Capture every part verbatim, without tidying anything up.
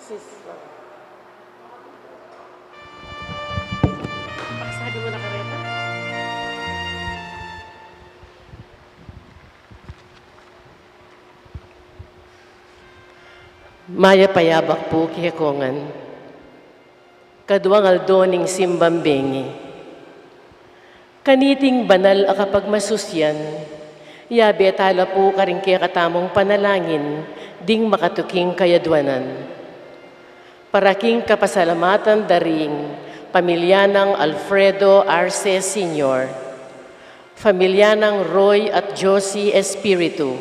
Sis. Pasabi mo na kareta? Mayap a yabak pu kekongan. Kaduang aldo ning simbang bengi. Kaniting banal a kapagmasusyan, yabe tala pu karing kekatamung panalangin ding makatuking kayadwanan. Para king kapasalamatan da ring pamilya nang Alfredo Arce Senior, pamilya nang Roy at Josie Espiritu,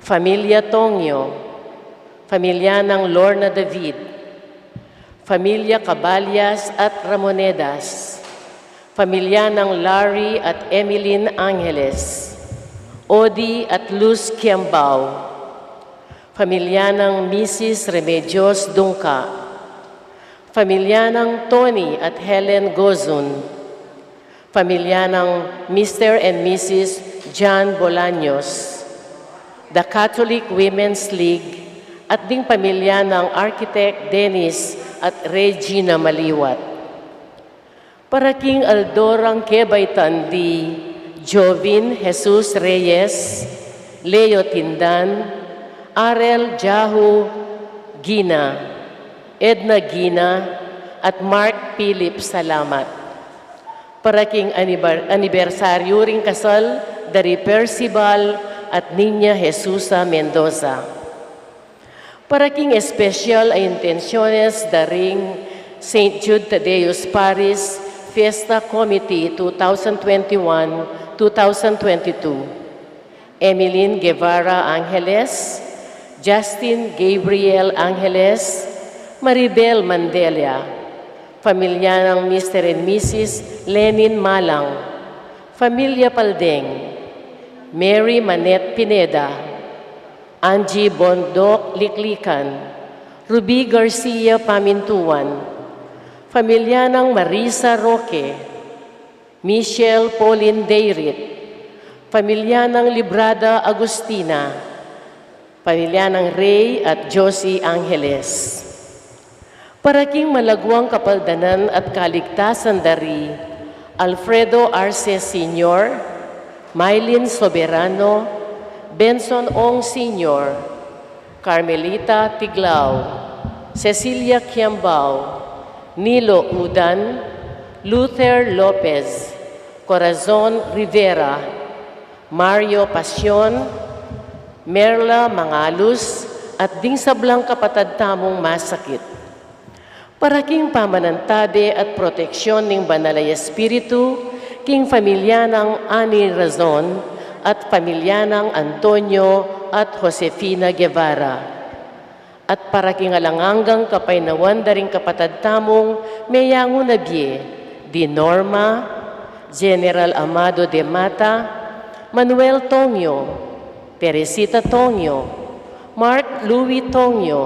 pamilya Tongyo, pamilya nang Lorna David, pamilya Caballas at Ramonedas, pamilya nang Larry at Emeline Angeles, Odi at Luz Kiambao, pamilya nang Misis Remedios Dungca, pamilya nang Tony at Helen Gozun, pamilya nang Mister and Missus John Bolaños, the Catholic Women's League, at ding pamilya nang Architect Dennis at Regina Maliwat. Para king aldo rang kebaitan di Jovin Jesus Reyes, Leo Tindan, Arel Jahu Gina, Edna Gina, at Mark Philip Salamat. Para king anibar-, anibersaryu ring kasal da ri Percival at Niña Jesusa Mendoza. Para king espesyal a intensyones da ring Saint Jude Thaddeus Parish Fiesta Committee two thousand twenty-one, two thousand twenty-two. Emeline Guevara Angeles, Justin Gabriel Angeles, Maribel Mandela, pamilya nang Mister and Missus Lenin Malang, pamilya Paldeng, Mary Manette Pineda, Angie Bondoc Liklikan, Ruby Garcia Pamintuan, pamilya nang Marisa Roque, Michelle Pauline Dayrit, pamilya nang Librada Agustina, pamilya nang Rey at Josie Angeles. Para king malaguang kapaldanan at kaligtasan da ri Alfredo Arce Senior, Mylene Soberano, Benson Ong Senior, Carmelita Tiglao, Cecilia Kiambao, Nilo Udan, Luther Lopez, Corazon Rivera, Mario Pasion, Merla Mangalus, at ding sablang kapatad tamung masakit. Para king pamanantabe at proteksyon ning Banal a Espiritu, king pamilya nang Ani Razon at pamilya nang Antonio at Josefina Guevara. At para king alang anggang kapaynawan da ring kapatad tamung meyangu na bie, di Norma, General Amado de Mata, Manuel Tongyo, Teresita Tongyo, Mark Louis Tongyo,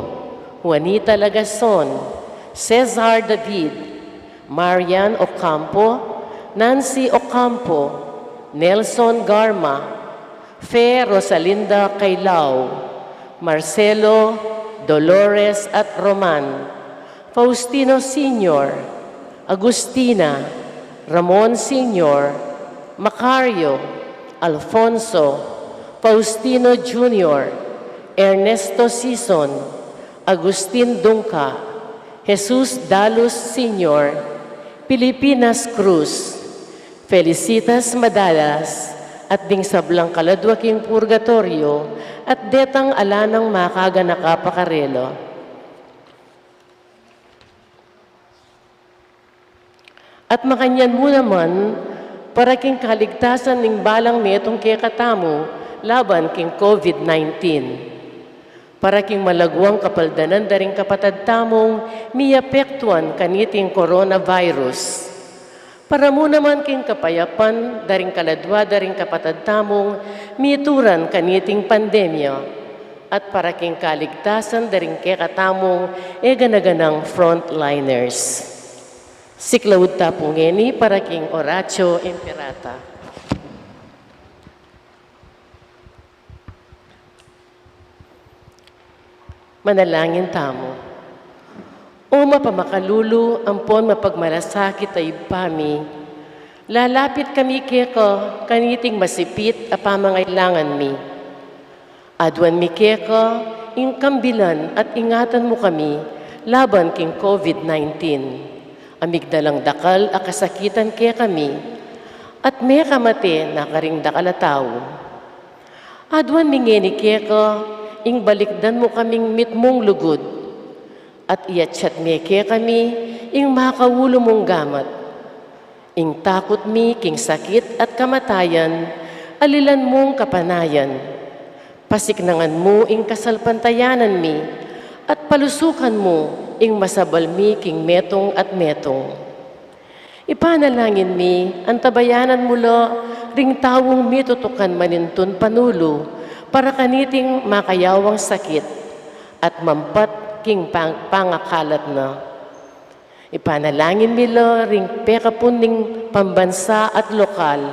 Juanita Lagason, Cesar David, Marian Ocampo, Nancy Ocampo, Nelson Garma, Fe Rosalinda Cailao, Marcelo, Dolores at Roman, Faustino Senior, Agustina, Ramon Senior, Macario, Alfonso, Faustino Junior, Ernesto Sison, Agustin Dungca, Jesus Dalus Senior, Filipinas Cruz, Felicitas Madalas, at ding sablang kaladua king purgatoryo, at detang ala nang makaganaka pa karela. At makanyan mu naman, para king kaligtasan ning balang metung kekatamu laban king COVID nineteen. Para king malaguang kapaldanan da ring kapatad tamung miapektuan kaniting coronavirus. Para mu naman king kapayapan da ring kaladua da ring kapatad tamung mituran kaniting pandemya. At para king kaligtasan da ring kekatamung e gana-ganang frontliners. Siklaud ta pu ngeni para king Oratio Imperata. Manalangin tamu. O mapamakalulu ampon mapagmalasakit a Ibpa mi, lalapit kami keka kaniting masipit a pamangailangan mi. Aduan mi keka ing kambilan at ingatan mu kami laban king COVID nineteen. A migdalang dakal a kasakitan kekami at mekamate na karing dakal a tau. Aduan mi ngeni keka ing balikdan mu kaming mitmung lugud at iatsat me kekami ing makaulu mung gamat. Ing takut mi king sakit at kamatayan, alilan mung kapanayan. Pasiknangan mu ing kasalpantayanan mi at palusukan mu ing masabal mi king metung at metung. Ipanalangin mi, antabayanan mu la ring taung mitutukan manintun panulu para kaniting makayawang sakit at mampat king pang-, pangakalat na. Ipanalangin mi la ring pekapun ning pambansa at lokal,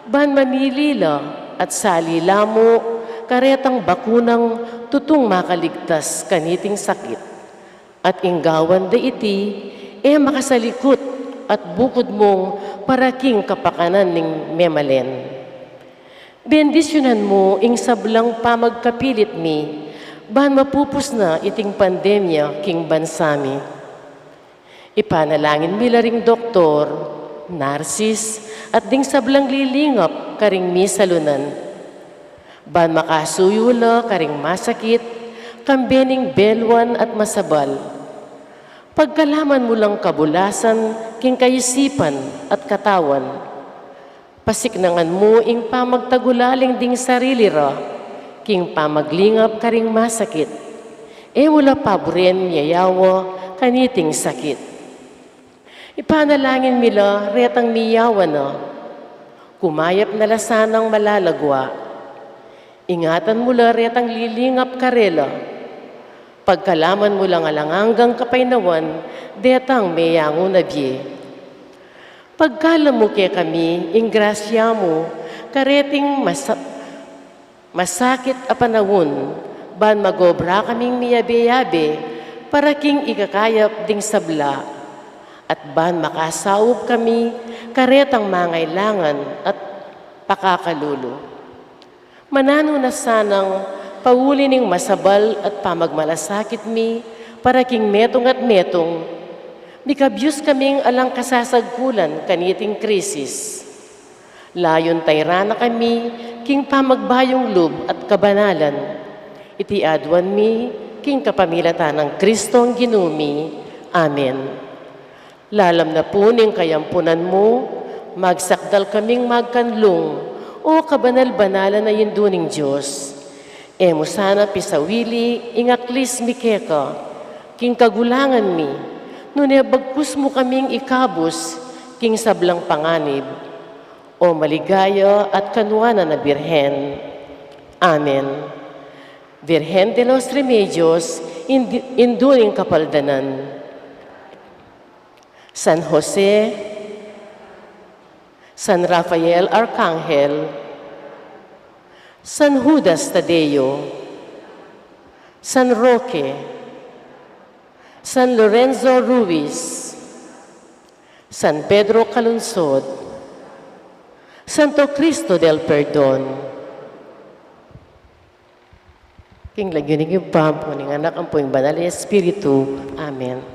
ban mamili la at sali la mu karetang bakunang tutung makaligtas kaniting sakit. At ing gawan da iti, e makasalikut at bukud mung para king kapakanan ning memalen. Bendisyunan mu ing sablang pamagkapilit mi, ban mapupus na iting pandemya king bansa mi. Ipanalangin mi la ring doktor, narsis, at ding sablang lilingap karing misalunan. Ban makasuyu la karing masakit, kambe ning beluan at masabal. Pagkalaman mu lang kabulasan king kaisipan at katawan. Pasiknangan mu ing pamagtagulaling ding sarili ra, king pamaglingap karing masakit. E mu la paburen miyayawa kaniting sakit. Ipanalangin mi la retang miyawa na, kumayap na la sanang malalagwa. Ingatan mu la retang lilingap karela. Pagkalaman mu lang alang anggang kapaynawan, detang meyangu na bie. Pagkalam mu kekami, ing grasya mu, kareting masa-, masakit a panaun, ban magobra kaming miyabe-yabe, para king ikakayap ding sabla, at ban makasaup kami, karetang mangailangan at pakakalulu. Mananu na sanang pauli ning masabal at pamagmalasakit mi para king metung at metung, mikabyus kaming alang kasasagkulan kaniting krisis. Layun tayran na kami king pamagbayung lub at kabanalan. Iti aduan mi king kapamilatan nang Kristong Ginu mi. Amen. Lalam na pu ning kayampunan mu, magsakdal kaming magkanlung, O kabanal-banalan a Indu ning Dios. E mu sana pisawili ing aklis mi keka, king kagulangan mi, nune bagkus mu kaming ikabus, king sablang panganib. O maligaya at kanuanan a Birhen. Amen. Virgen de los Remedios, Indi-, Indu ning Kapaldanan. San Jose, San Rafael Arcangel, San Judas Tadeo, San Roque, San Lorenzo Ruiz, San Pedro Calungsod, Santo Cristo del Perdon. King lagyu ning Ibpa, ampo ning Anak, ampo ning Banal a Espiritu. Amen.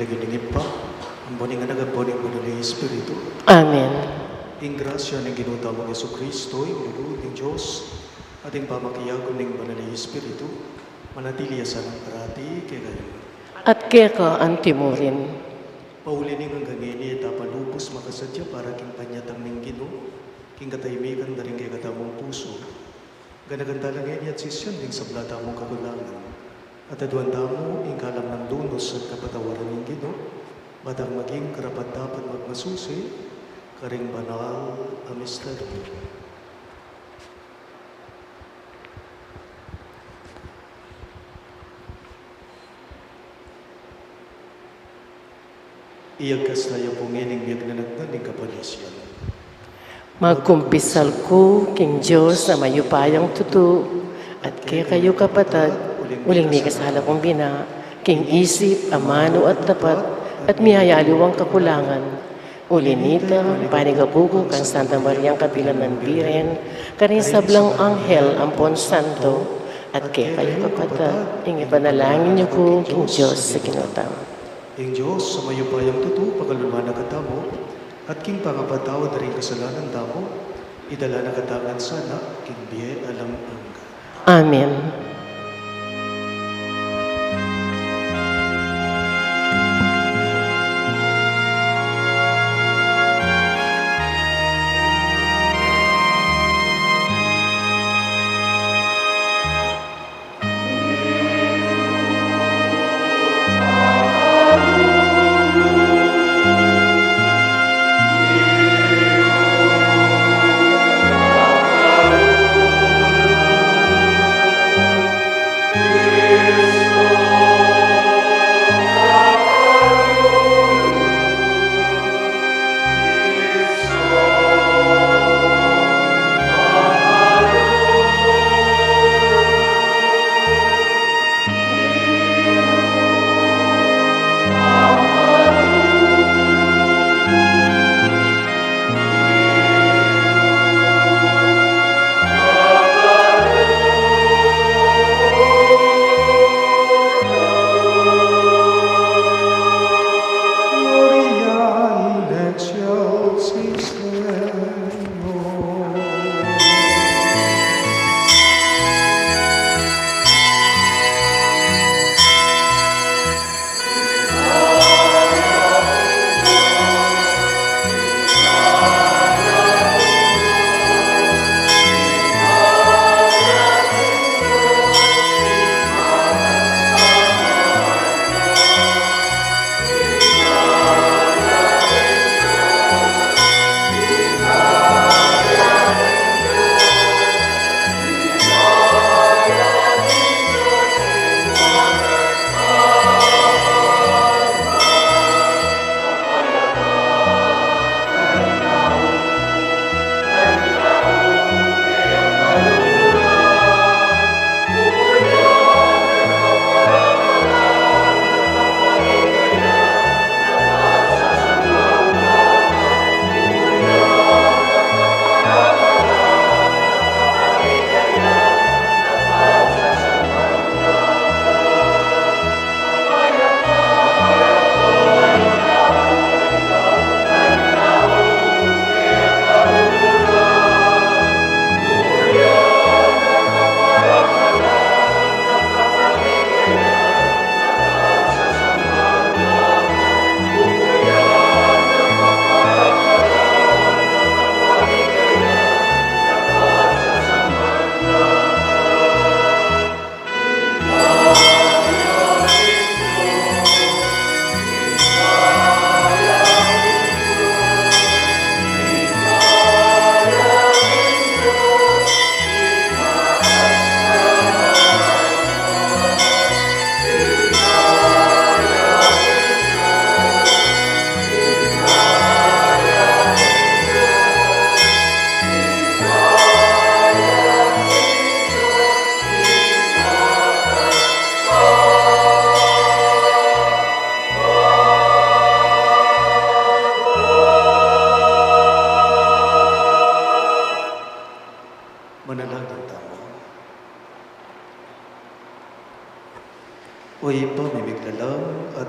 King lagyu ning Ibpa, ampo ning Anak, ampo ning Banal a Espiritu. Amen. Ing grasya ning Ginu tamung Jesucristo, ing lugud ning Dios, at ing pamakiabe ning Banal a Espiritu, manatili ya sanang parati kekayu. At keka antimurin. Pauli ning angga ngeni, e ta pa lubus makasadya para king panyatang ning Ginu, king katahimikan da ring kekatamung pusu. Ganakan tala ngeni at sisian ding sabla tamung kakulangan, at aduan tamu ing kalam nang dunus at kapatawaran ning Ginu, ba tang maging karapat-dapat magmasusi karing banal a misteryu. Iyagkas taya pu ngening miyagnanagnan ning kapalisian. Magkumpisal ku king Dios a mayupayang tutu, at kekayu kapatad, uling mikasala kung bina, king isip, amanu at dapat, at miyayaliwang kakulangan. Uli nita, panigapu ku kang Santa Mariang kapilan man biren, karing sablang anghel ampon santo, at kekayu kapatad, ing ipanalangin yu ku king Dios a Ginu tamu. Ing Dios a mayupayang tutu, pakalulu na katamu, at king pangapatawad da ring kasalanan tamu, idala na katamu ngan sana king bie alang angga. Amen.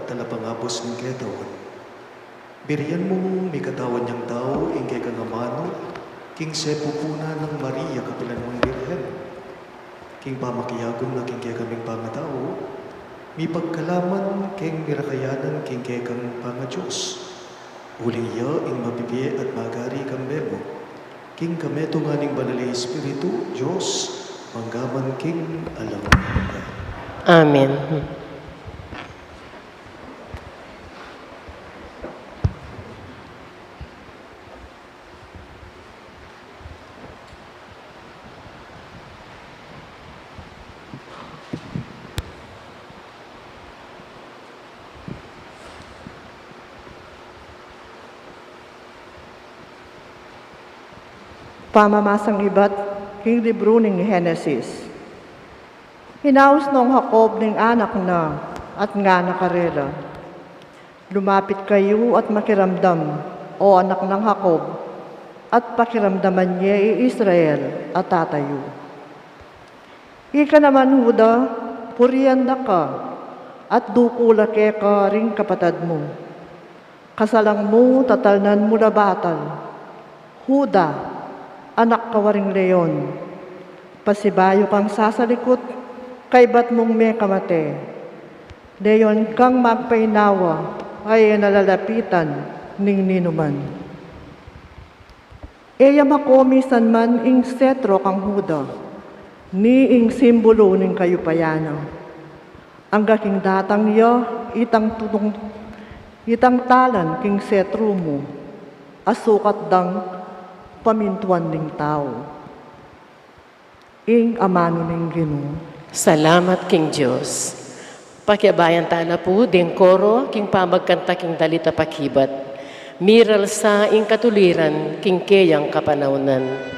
talapangabus ning keta. Burian mung mikatawan yang tau ing kekang amanu, king sepupunan nang Maria kapilan mung Birhen, king pamakiagum na king kekaming pangatau, mipagkalaman keng mirakayanan king kekang pangadios. Uling iya ing mabibie at magari kambe mu, king kametungan ning Banal a Espiritu, Dios, mangga man king alang angga. Amen. Pamamasang ibat king libru ning Henesis. Inaus nong Jacob ning anak na at ngana karela, "Lumapit kayu at makiramdam, o anak nang Jacob, at pakiramdaman ye i Israel a tata yu. Ika naman, Juda, purian da ka, at duku la keka ring kapatad mu. Kasalang mu, tatalnan mu la batal. Juda, anak ka waring leon. Pasibayu kang sasalikut, kaybat mung mekamate. Leon kang magpainawa, a e na lalapitan ning ninuman." E ya makomisan man ing setro kang Juda, ni ing simbulu ning kayupayan na. Angga king datang ya, itang tutung, itang talan king setro mu, a sukat dang pamintuan ning tau. Ing amanu ning Ginu. Salamat king Dios. Pakiabayan tana pu ding koro king pamagkanta king dalit a pakibat. Miral sa ing katuliran king keyang kapanaunan.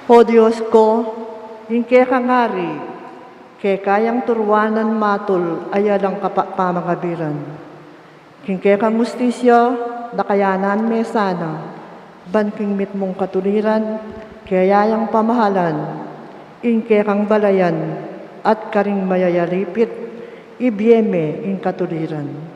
O Dios ko, ing kekang ari, keka yang turuanan matul a alang kapamagabiran. King kekang ustisya, dakayanan me sana, ban king mitmung katuliran, keya yang pamahalan, ing kekang balayan, at karing mayayalipit, ibie me ing katuliran.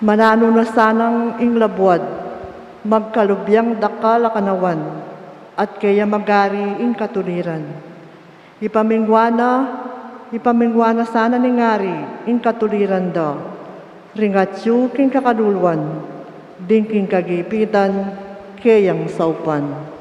Mananu na sanang ing labuad, magkalubyang dakal a kanawan, at keya magari ing katuliran. Ipamingwa na, ipamingwa na sana ning ari ing katuliran da, ring atyu king kakaluluan, ding king kagipitan, keyang saupan.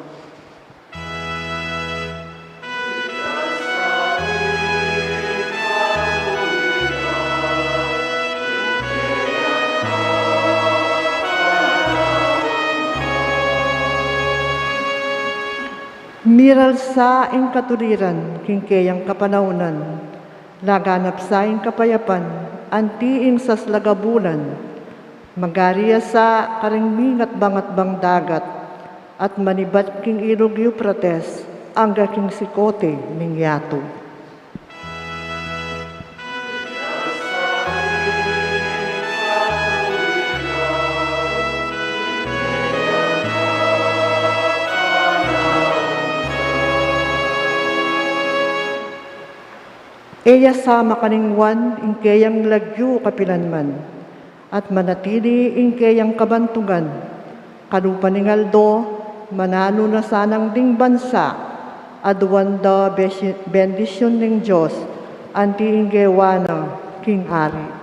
Miral sa ing katuliran king keyang kapanaunan, laganap sa ing kapayapan anti ing saslag a bulan. Magari ya sa karing mingatbangatbang dagat, at manibat king ilug Euphrates angga king sikote ning yatu. E ya sa makaningwan ing keyang lagyu kapilan man, at manatili ing keyang kabantugan. Kalupa ning aldo, mananu na sanang ding bansa, aduan da besi-, bendisyun ning Dios, anti ing gewa na king ari.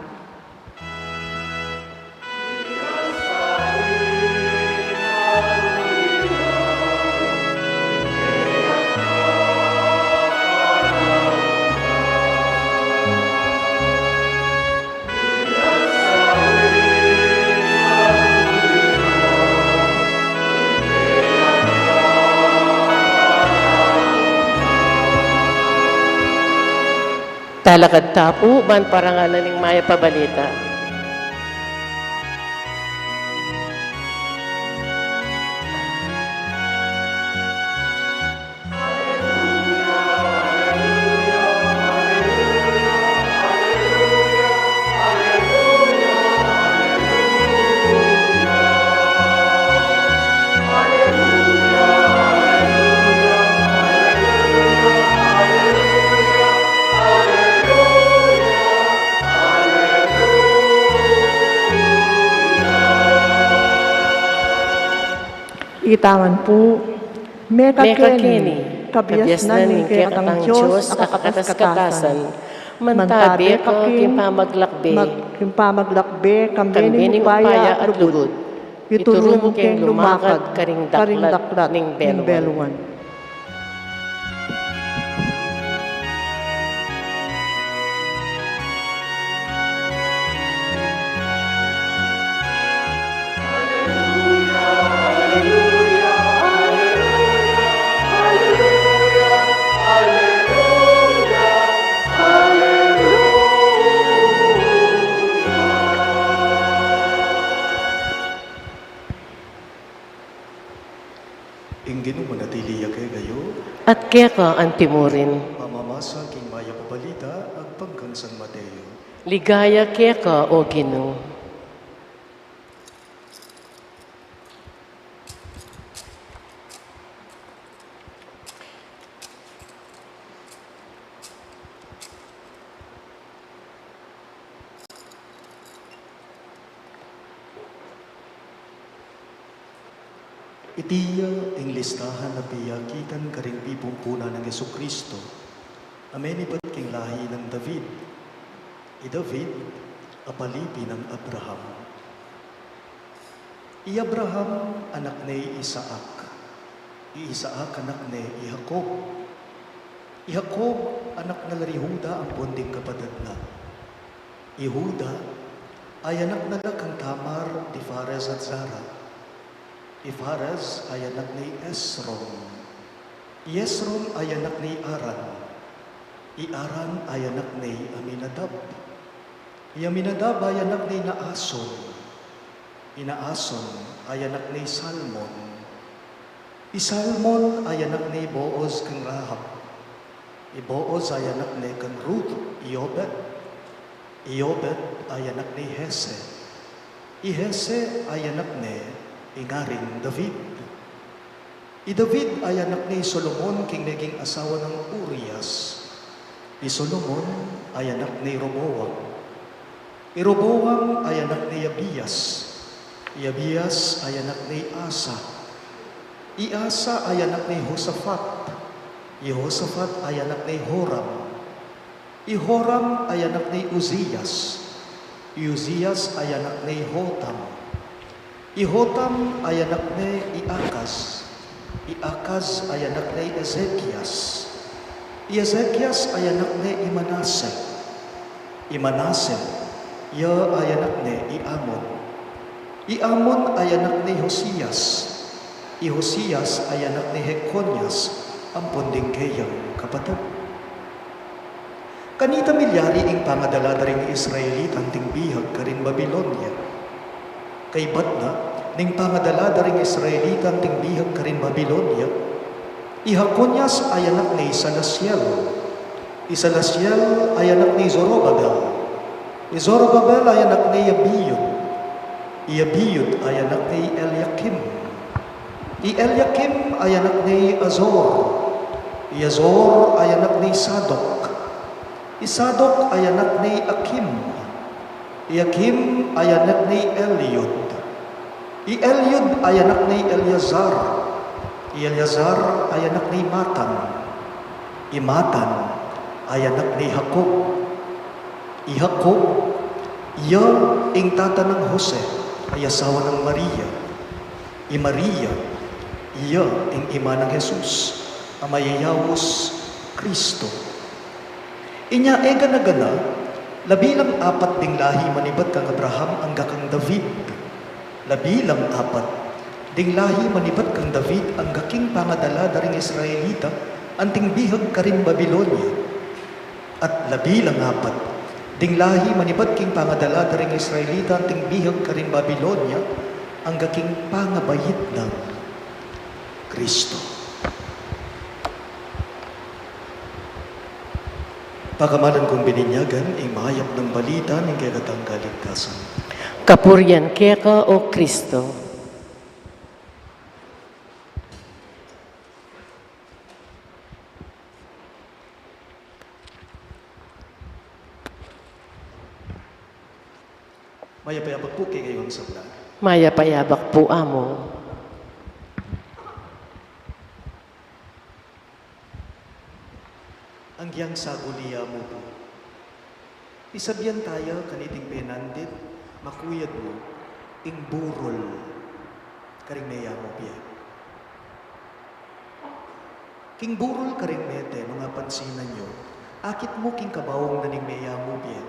Lalakad ta pu ban parangalan ing Mayap a Balita. Itaman pu, mekakeni, kabiasnan ning kekatang Dios a kakatas-katasan, mantabe ka king pamaglakbe, king pamaglakbe, kambe ning upaya at lugud. Ituru mu keng lumakad karing daklat ning beluan. Ing Ginu manatili ya kekayu. At keka antimurin. Pamamasa king Mayap a Balita agpang kang San Mateo. Ligaya keka, O Ginu. Iti ya ing listahan a piyakitan karing pipumpunan nang Jesucristo, a menibat king lahi nang David. I David, apalipi nang Abraham. I Abraham, anak ne i Isaac. I Isaac, anak ne i Jacob. I Jacob, anak na la ri Juda ampon ding kapatad na. I Juda, ayanak na la kang Tamar, di Fares at Zara. I Fares, ayanak ne i Esrom. I Esrom, ayanak ne i Aran. I Aran, ayanak ne i Aminadab. I Aminadab, ayanak ne i Naason. I Naason, ayanak ne i Salmon. I Salmon, ayanak ne i Boaz kang Rahab. I Boaz, ayanak ne kang Ruth. I Obed. I Obed, ayanak ne i Jesse. I Jesse, ayanak ne i Ngaring David. I David, ayanak ne i Solomon king meging asawa nang Urias. I Solomon, ayanak ne i Roboam. I Roboam, ayanak ne i Abias. I Abias, ayanak ne i Asa. I Asa, ayanak ne i Josafat. I Josafat, ayanak ne i Joram. I Joram, ayanak ne i Uzias. I Uzias, ayanak ne i Jotam. I Jotam, ayanak ne i Akaz. I Akaz, ayanak ne i Ezekias. I Ezekias, ayanak ne i Manase. I Manase, ya ayanak ne i Amon. I Amon, ayanak ne i Josias. I Josias, ayanak ne i Jeconias, ampon ding keyang kapatad. Kanita milyari ing pangadala da ring Israelita anting bihag karin Babilonia. Kaybat na, ning pangadala da ring Israelita anting bihag karin Babilonia, i Jeconias ayanak ne i Salasiel. I Salasiel ayanak ne i Zorobabel. I Zorobabel ayanak ne i Abiud. I Abiud ayanak ne i Eliakim. I Eliakim ayanak ne i Azor. I Azor ayanak ne i Sadok. I Sadok ayanak ne i Akim. I Akim ayanak ne i Eliud. I Eliud ayanak ne i Eleazar. I Eleazar ayanak ne i Matan. I Matan ayanak ne i Jacob. I Jacob, iya ing tata nang Jose, a asawa nang Maria. I Maria, iya ing ima nang Jesus, a mayayaus Kristo. Inya e gana-gana, labi lang apat ding lahi manibat kang Abraham angga kang David. Labi lang apat ding lahi manibat kang David angga king pangadala da ring Israelita anting bihag karin Babilonia. At labi lang apat, ding lahi manibat king pangadala da ring Israelita anting bihag karin Babilonia, angga king pangabait nang Kristo. Pakamalan kung bininyagan ing mayap nang balita ning kekatang kaligtasan. Kapurian keka, O Kristo. Mayap a yabak pu kekayu ngan sabla. Mayap a yabak pu, Among. Anggiyang saguli ya mu pu, isabian taya kaniting penandit, makuyad mu, ing burol karing meyamu bie. King burol karing mete, nung apansinan yu, akit mu king kabaung na ning meyamu bie,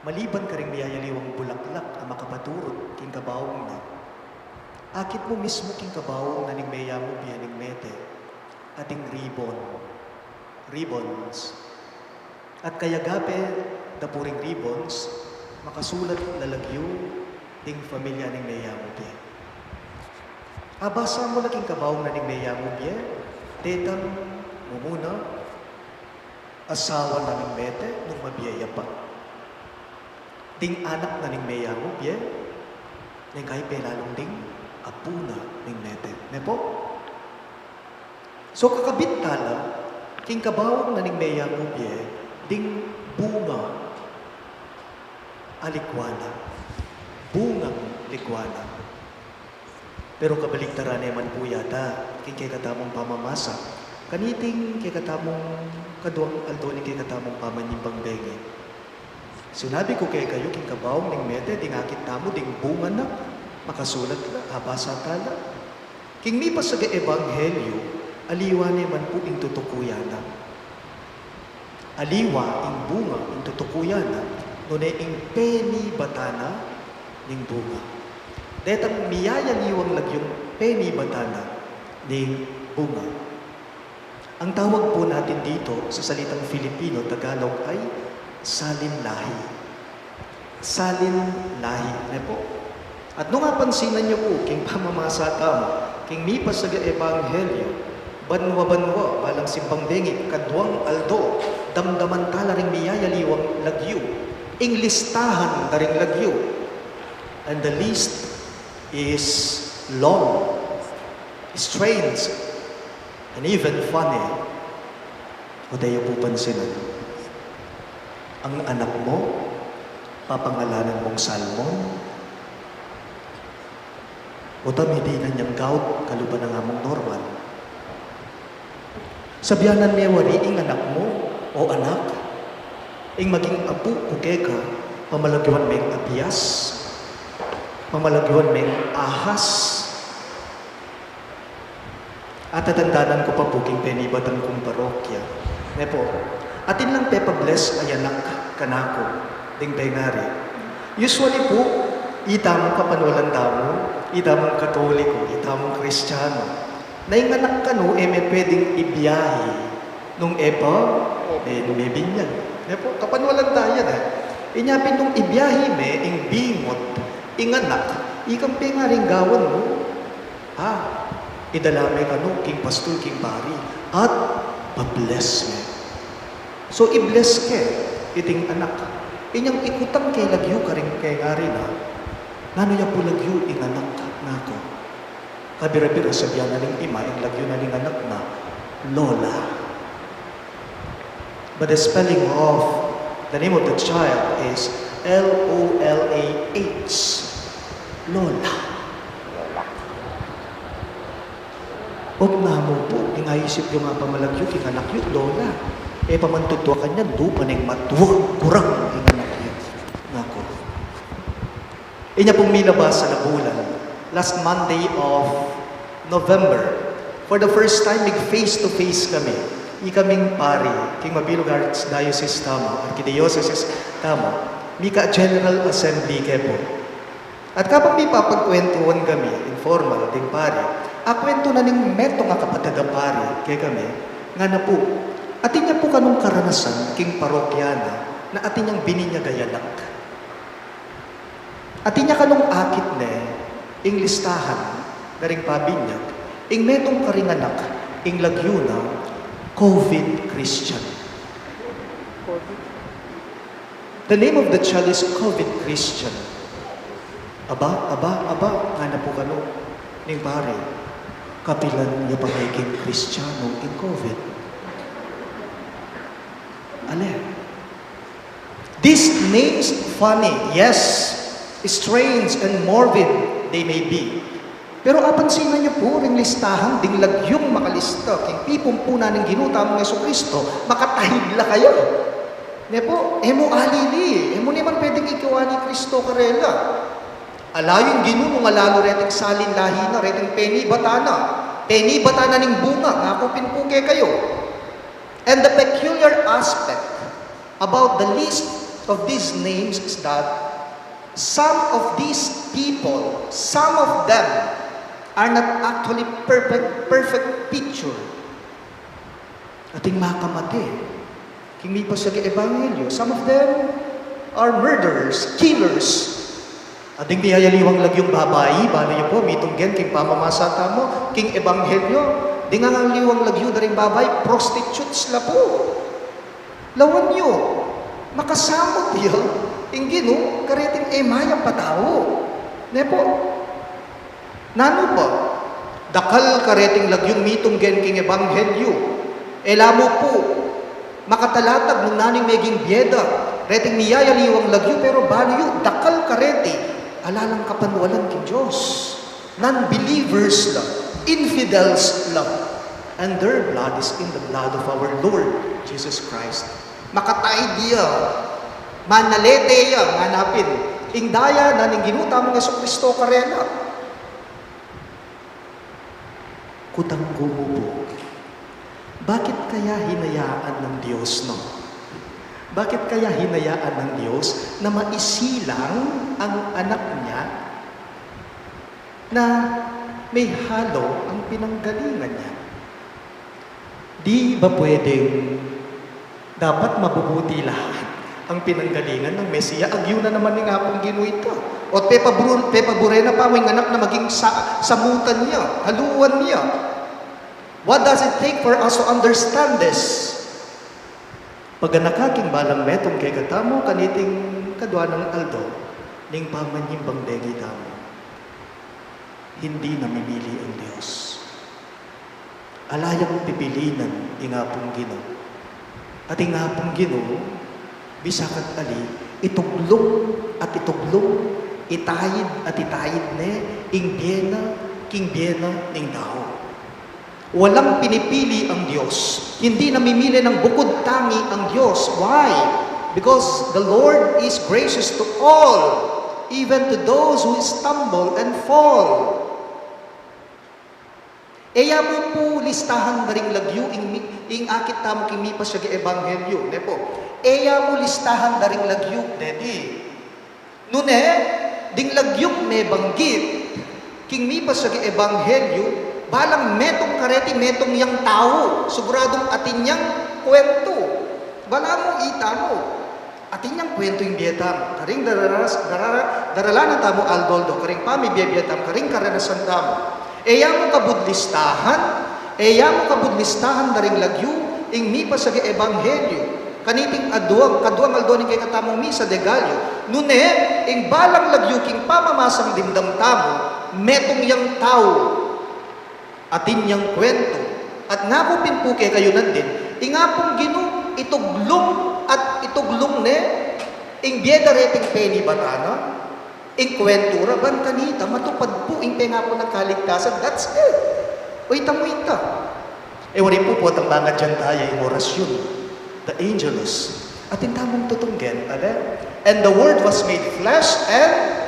maliban karing miyayaliwang bulaklak a makapaturut king kabaung na, akit mu mismu king kabaung na ning meyamu bie ning mete, ating ribbon, ribbons. At kayagape da pu ring ribbons, makasulat la lagyu ding familia ning meyamu bie. Abasa mu la king kabaung na ning meyamu bie, detang mumuna, asawa na ning mete nung mabie ya pa, ding anak na ning meyamu bie, neng kai pelalung ding apu na ning mete. Ne pu? So, kakabit tala king kabaung na ning meyamu bie ding bunga a ligwana. Bungang ligwana. Pero kabaligtaran ne man pu yata king kekatamung pamamasa kaniting kekatamung kaduang aldo ning kekatamung pamanyimbang bengi. Sinabi ku kekayu, king kabaung ning mete ding akit tamu ding bunga na, makasulat la, abasa tala. King mipasagang ebanghelyu, aliwa ne man pu ing tutukuyan na. Aliwa ing bunga ing tutukuyan na, nune ing penibatan na ning bunga. Detang miyayaliwang lagyung penibatan na ning bunga. Ang tawag po natin dito sa salitang Filipino, Tagalog ay salin lahi. Salin lahi, ne po? At nung apansinan yu po, king pamamasa tamu, king mipasagang ebanghelyu, banwa-banwa, balang simbang bengi, kaduang aldo, damdaman tala ring miyayaliwang lagyu, ing listahan da ring lagyu. And the list is long, strange, and even funny. O, tayu pu pansinan. Ang anak mo, papangalanan mong Salmon. O, ta, midi na nyang gout, kalupa na nga mung Norman. Sabianan me wari ing anak mo, "O anak, ing maging apu ku keka, pamalagyuan meng Abias, pamalagyuan meng Ahas." Atatandanan ku pa pu king penibatan kung parokya, ne po, atin lang pepa-bless a anak kanaku ding pengari. Usually pu, itamung kapanwalan tamu, itamung Katoliko, itamung Kristiyanu, na ing anak kanu e me pwedeng ibiyahi nung e pa, e, mebinyag. Ne po, kapanwalan taya na. Inya pin nung ibiyahi me, ing bingut, ing anak, ikang pengaring gawan mu, a, idala me kanu king pastul, king pari, at pa-bless me. So, i-bless ke iting anak. Inyang ikutang ke lagyu karing pengari na, nanu ya pu lagyu ing anak naku? Kabira-bira, sabian na ning ima, ing lagyu na ning anak na, Lola. But the spelling of the name of the child is L O L A H. Lola. Ot namu pu, ing aisip yu nga pamalagyu king anak yu, Lola. E pa man tutuakan yan, dupa neng matuang kurang ing anak yu. Naku. Inya pung milabas a bulan, last Monday of November, for the first time, mig face to face kami. Ikaming pari, king mabilug Archdiocese tamu, Archdiocese tamu, mika General Assembly ke pu. At kabang mipapagkwentuan kami, informal, ding pari, akwentu na ning metung a kapatad a pari kekami, ngana pu, atin ya Pu kanung karanasan king parokya na, na atin yang binyag a anak. Atin ya kanung akit ne ing listahan karing pabinyag, ing metung karing anak, ing lagyu na COVID Christian. The name of the child is COVID Christian. Aba, aba, aba, ngana pu kanu ning pari, kapilan ya pa meging Kristiyanu ing COVID? Ale. These names, funny, yes, strange and morbid they may be. Pero apansinan yu pu ring listahan ding lagyung makalista king pipumpunan ning Ginu tamung Jesucristo, makatahid la kaya. Ne pu, e mu alili, e mu naman pwedeng ikiwani Kristo karela. Ala yu ing Ginu nung alalu reting salin lahi na, reting penibatan na, penibatan na ning bunga, ngaku pin pu kekayu. And the peculiar aspect about the list of these names is that some of these people, some of them are not actually perfect, perfect picture. Ating makamate king mipasiag a ebanghelyo. Some of them are murderers, killers. Ating miyayaliwang lagyung babai, balu yu pu, mitunggen king pamamasa tamu king ebanghelyo. Ding aliwang lagyu da ring babai, prostitutes la pu. Lawan yu, makasamut ya ing Ginu kareting e mayap a tau. Ne pu? Nanu pa? Dakal kareting lagyung mitunggen king ebanghelyo. E la mu pu makatalatag nung nanu ing meging bie da reting miyayaliwang lagyu, pero balu yu, dakal kareti ala lang kapanwalan king Dios. Non-believers la, infidels la, and their blood is in the blood of our Lord Jesus Christ. Makataid ya, manalete ya, ngana pin ing daya na ning Ginu tamung Jesucristo karela. Kutang ku mu pu, bakit kaya hinayaan ng Dios, no? Bakit kaya hinayaan ng Dios na maisilang ang anak niya na may halo ang pinanggalingan niya? Di ba pwedeng dapat mabubuti lahat ang pinanggalingan ng Mesiya? Agyu na naman ning Apung Ginu ita. O't pepaburu-, pepabure na pa mu ing anak na maging sa-, samutan ya, haluan ya. What does it take for us to understand this? Paganaka king balang metung kekatamu kaniting kadua nang aldo ning pamanyumbang deni tamu. Hindi namimili ang Dios. Ala yang pipilinan ing Apung Ginu. At ing Apung Ginu, bisaka't ali, ituglung at ituglung, itayid at itayid ne ing bie na king bie na ning tau. Walang pinipili ang Diyos. Hindi namimili ng bukod tangi ang Diyos. Why? Because the Lord is gracious to all, even to those who stumble and fall. E ya mu pu listahan da ring lagyu ing mi-, ing akit tamu king mipasiag a ebanghelyo, ne pu? E ya mu listahan da ring lagyu, deti. Nune, ding lagyung mebanggit king mipasiag a ebanghelyo, balang metung kareti, metung yang tau, siguradung atin yang kwentu. Bala mu, ita mu, atin yang kwentu ing bie tamu. Karing dararas-, darara-, daralanan tamu aldo-aldo, karing pamibie-bie tamu, karing karanasan tamu. E ya mu kabud listahan, e ya mu kabud listahan da ring lagyu ing mipasiag a ebanghelyo kaniting aduang, kaduang aldo ning kekatamung misa de Gallo. Nune, ing balang lagyu king pamamasang dimdam tamu, metung yang tau, atin yang kwentu. At ngaku pin pu kekayu nandin, ing Apung Ginu ituglung at ituglung ne ing bie da reting penibatan na, ing kwentu ra, ban kanita matupad pu ing pengaku nang kaligtasan. That's it. O, ita mu ita. E wari pu, potang mangadyan taya ing orasyun, the Angelus. Atin tamung tutunggen, ale? And the Word was made flesh and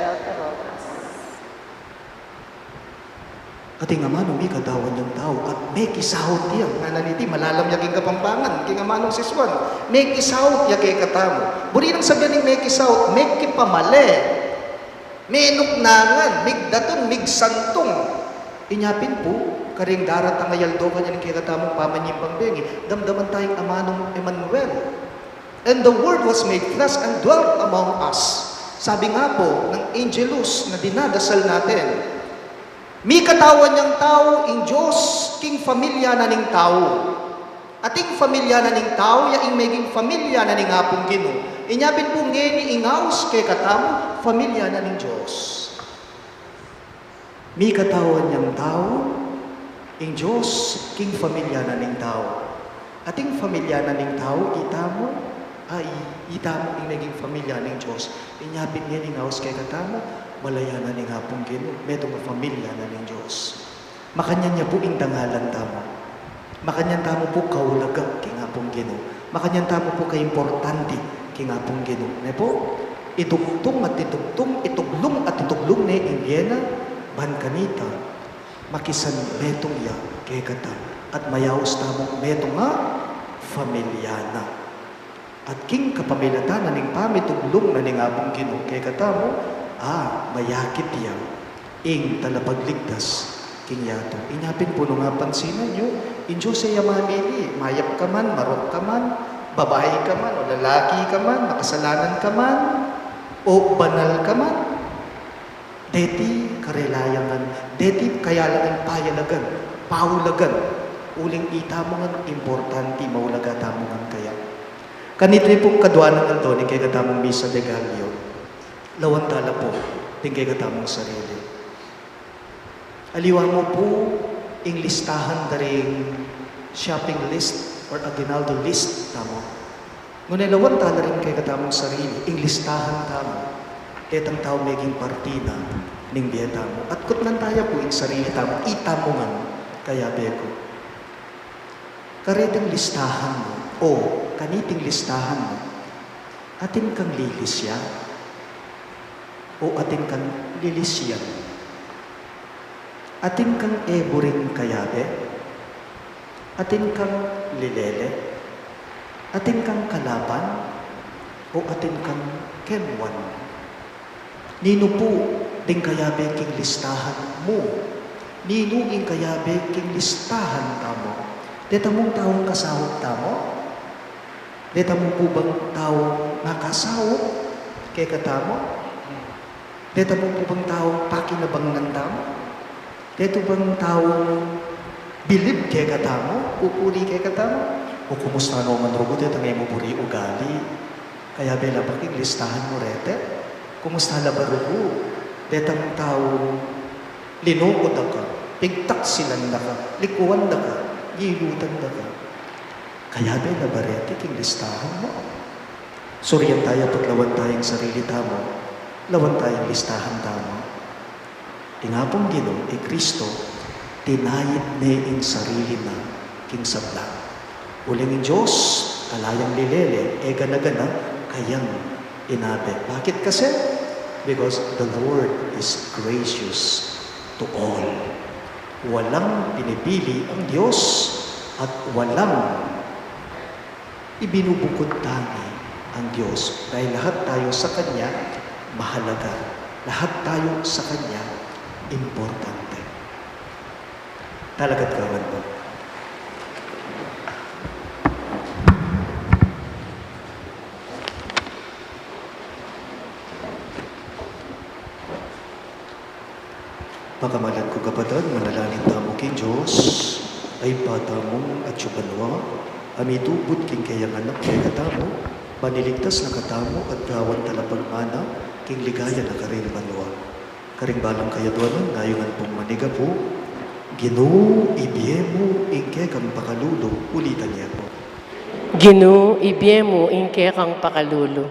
Ating amanu, mikatawan yang tau, at mekisaut ya. Ngana niti, malalam ya king Kapampangan, king amanung sisuan. Mekisaut ya kekatamu. Buri nang sabian ning mekisaut, mekipamale, menuknangan, migdatun, migsantung. Inya pin pu, Karing daratang a aldo kanyan ing kekatamung pamanyibang bengi, damdaman taya ing amanung Emmanuel. "And the Word was made flesh and dwelt among us." Sabi nga po ng Angelus na dinadasal natin, "Mikatawan yang tau ing Dios king familia na ning tau. At ing familia na ning tau, ya ing meging familia na ning Apung Ginu." Inya pin pu ngeni ing aus kekatamu, familia na ning Dios. Mikatawan yang tau ing Dios king familia na ning tau. At ing familia na ning tau, itamu, ay, itamu ing meging familia ning Dios. Inya pin ngeni ing aus kekatamu, malaya na ning Apung Ginu, metung a familia na ning Dios. Makanyan ya pu ing dangalan tamu. Makanyan tamu pu kaulaga king Apung Ginu. Makanyan tamu pu kaimportante king Apung Ginu. Ne pu? Idugtung at idugtung, ituglung at ituglung ne ing bie na, ban kanita makisan metung ya kekata, at mayaus tamung metung a familia na. At king kapamilatan na ning pamituglung na ning Apung Ginu kekatamu, a, mayakit ya ing talapagligtas king yatu. Inya pin pu nung apansinan yu, ing Dios e ya mamili, mayap ka man, marok ka man, babai ka man, o lalaki ka man, makasalanan ka man, o banal ka man. Deti karela yang ngan, deti kaya la ngan payalagan, paulagan, uling itamu ngan importante, maulaga tamu ngan kaya. Kaniti pung kadua nang aldo ning kekatamung Misa de Gallo, lawan tala pu ding kekatamung sarili. Aliwa mu pu ing listahan da ring shopping list or aguinaldo list tamu. Nune lawan tala ring kekatamung sarili, ing listahan tamu, detang tau meging parti na ning bie tamu. At kutnan taya pu ing sarili tamu, itamu ngan, kayabe ku. Kareting listahan mu, o kaniting listahan mu, atin kang lilisya, o atin kang lilisyan? Atin kang e buring kayabe? Atin kang lilele? Atin kang kalaban? O atin kang kemwan? Ninu pu ding kayabe king listahan mu? Ninu ing kayabe king listahan tamu? Deta mung taung kasaup tamu? Deta mu pu bang taung makasaup kekatamu? Deta mu pu bang taung pakinabangan tamu? Detu bang taung bilib kekatamu, pupuri kekatamu? O kumusta no man rugu detang e mu buri ugali? Kayabe la ba king listahan mu reti? Kumusta la ba rugu detang taung linuku da ka, pigtaksilan da ka, likuan da ka, gilutan da ka? Kayabe la ba reti king listahan mu? Surian taya, paglawan taya ing sarili tamu, lawan taya ing listahan tamu. Ing Apung Ginu, i Kristo, tinayit ne ing sarili na king sabla. Uling ing Dios, ala yang lilele, e gana-gana kayang inabe. Bakit kasi? Because the Lord is gracious to all. Walang pinipili ang Diyos at walang ibinubukud tangi ang Diyos, dahil lahat tayo sa Kanya mahalaga. Lahat tayo sa Kanya importante. Talaga't kawan po. Pakamalan ku kapatad, manalangin tamu king Dios, Ibpa tamung atsu banua, a mitubud king keyang Anak kekatamu, ban iligtas na katamu at gawan talapagmana king ligaya na karing banua. Karing balang kayadwanan, ngayungan pung manigapu, Ginu, ibie mu ing kekang pakalulu, ulitan ye pu. Ginu, ibie mu ing kekang pakalulu.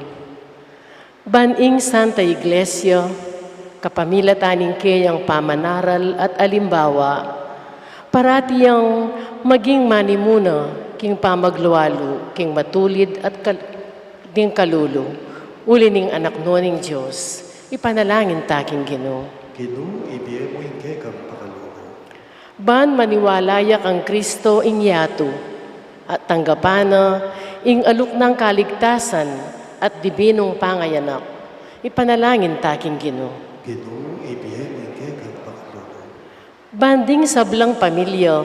Ban ing Santa Iglesia, kapamilatan ning keyang pamanaral at alimbawa, parati yang maging manimuna king pamaglualu king matulid at kal-, ding kalulu, uli ning Anak no ning Dios, ipanalangin ta king Ginu. Ginu, ibie mu ing kekang pakalulu. Ban maniwala ya kang Kristo ing yatu, at tanggapan na ing aluk nang kaligtasan at dibinung pangayanak, ipanalangin ta king Ginu. Ginu, ibie mu ing kekang pakalulu. Ban ding sablang pamilya,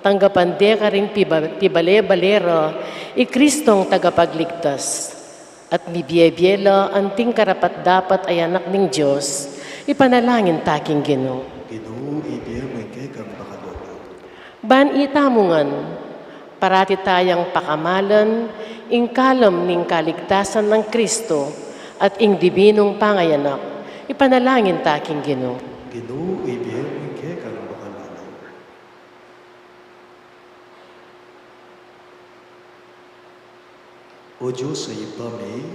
tanggapan de karing piba-, pibale-bale ra i Kristong tagapagligtas, at mibie-bie la anting karapat-dapat a anak ning Dios, ipanalangin ta king Ginu. Ginu, ibie mu ing kekang pakalulu. Ban itamu ngan, parati tayang pakamalan ing kalam ning kaligtasan nang Kristo at ing dibinung pangayanak, ipanalangin ta king Ginu. Ginu, ibie mu ing kekang pakalulu. O Dios a Ibpa mi,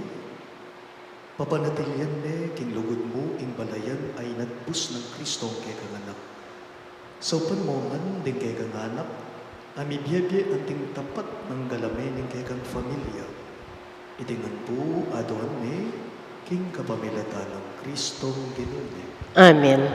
papanatilian me king lugud mu ing balayan a inatbus nang Kristong kekang Anak. Saupan mu ngan ding kekang anak a mibie-bie anting tapat nang galame ning kekang familia. Iti ngan pu aduan mi king kapamilatan nang Kristong Ginu mi. Amen.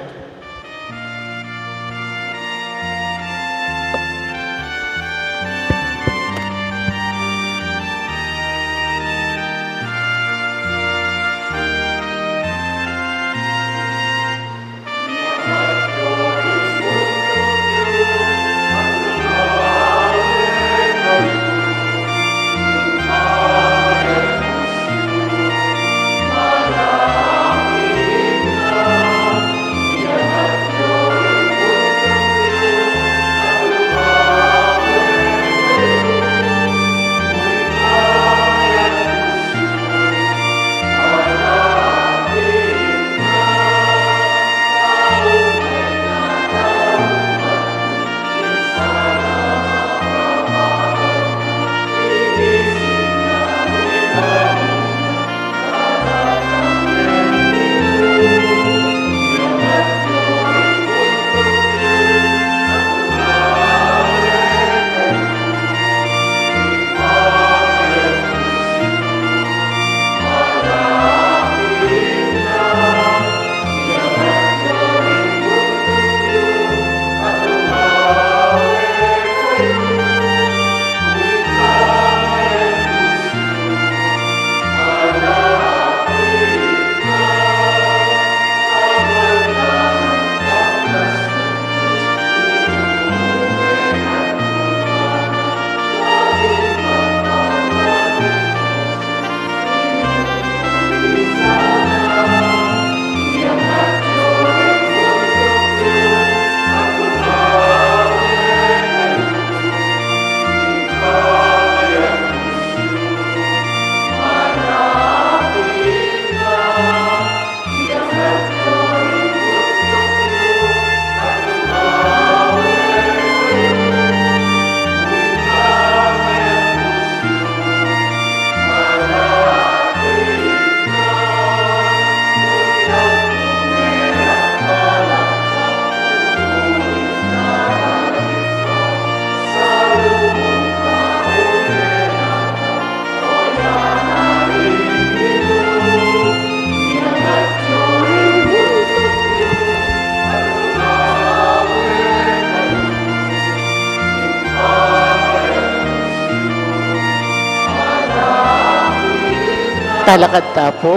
Talakad ta pu.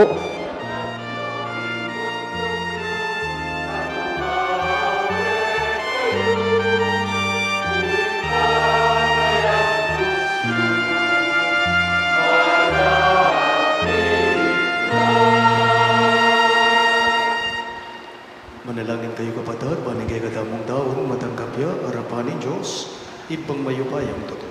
Manalangin kayu, kapatad, ban ing kekatamung daun matanggap ya arapan ning Dios, Ibpang mayupayang tutu.